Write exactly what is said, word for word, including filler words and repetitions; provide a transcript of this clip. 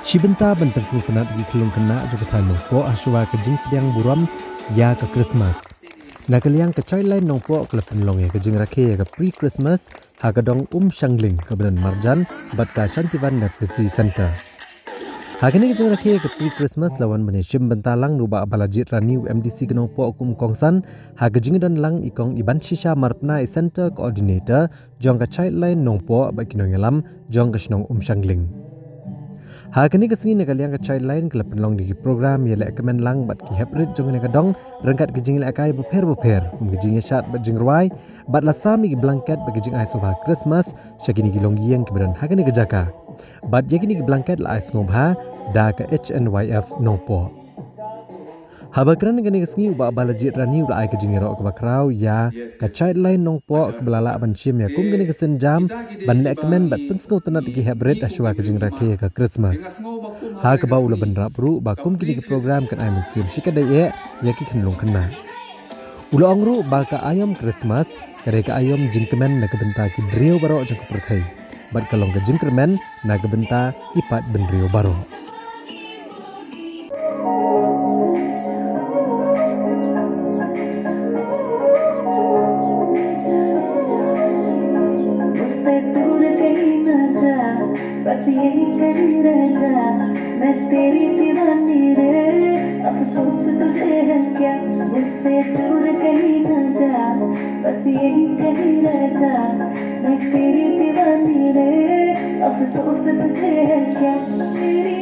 Shi bynta ban pynsngewtynnat ïa ki khyllung khynnah jong ka thaiñ Nongpoh hashwa ka jingpdiang burom ïa ka Christmas, na ka liang ka Childline Nongpoh ka la pynlong ïa ka jingrakhe ïa ka pre-Christmas ha ka dong Umshangling kaba don marjan bad ka Shantivan Literacy Centre. Ha kane ka jingrakhe ïa ka pre-Christmas la wan ban ïashim bynta lang da u Bah Balajied Rani, u M D C ka Nongpoh, kum u kongsan, ha ka jingdon lang i Kong Ibanshisha Marpna, i Centre Coordinator jong ka Childline Nongpoh, bad ki nongïalam jong ka shnong Umshangling. Ha kane ka sngi na ka liang ka Childline ka la pynlong da ki program ïalehkmen lang bad ki heprit jong kane ka dong, ryngkat ki jinglehkai bapher bapher kum ki jingïashad bad jingrwai, bad la sam ïa ki blanket bad ki jingai sngewbha Christmas sha kine ki longïing kiba don ha kane ka jaka. Bad ïa kine ki blanket la ai sngewbha da ka H N Y F Nongpoh. Haba kren ha kane ka sngi, u Bah Balajied Rani u la ai ka jingïaroh kaba khraw ïa ka Childline Nongpoh kaba la lah ban shim ïa kum kane ka sienjam ban lehkmen bad pynsngewtynnat ïa ki heprit hashwa ka jingrakhe ïa ka Christmas, ha kaba u la bynrap ruh ba kum kine ki program kan ai mynsiem shikatdei eh ïa ki khyllung khynnah. U la ong ruh ba ka aïom Christmas ka dei ka aïom jingkmen na ka bynta ki briew baroh jong ka pyrthei, bad ka long ka jingkyrmen na ka bynta ki paid bynriew baroh. मुझसे दूर कहीं ना जा, बस यही कहीं रह जा, मैं तेरी दीवानी रे। अफसोस तुझे है क्या, मुझसे दूर कहीं ना जा, बस यही कहीं रह जा, मैं तेरी दीवानी रे। अफसोस तुझे है क्या, तेरी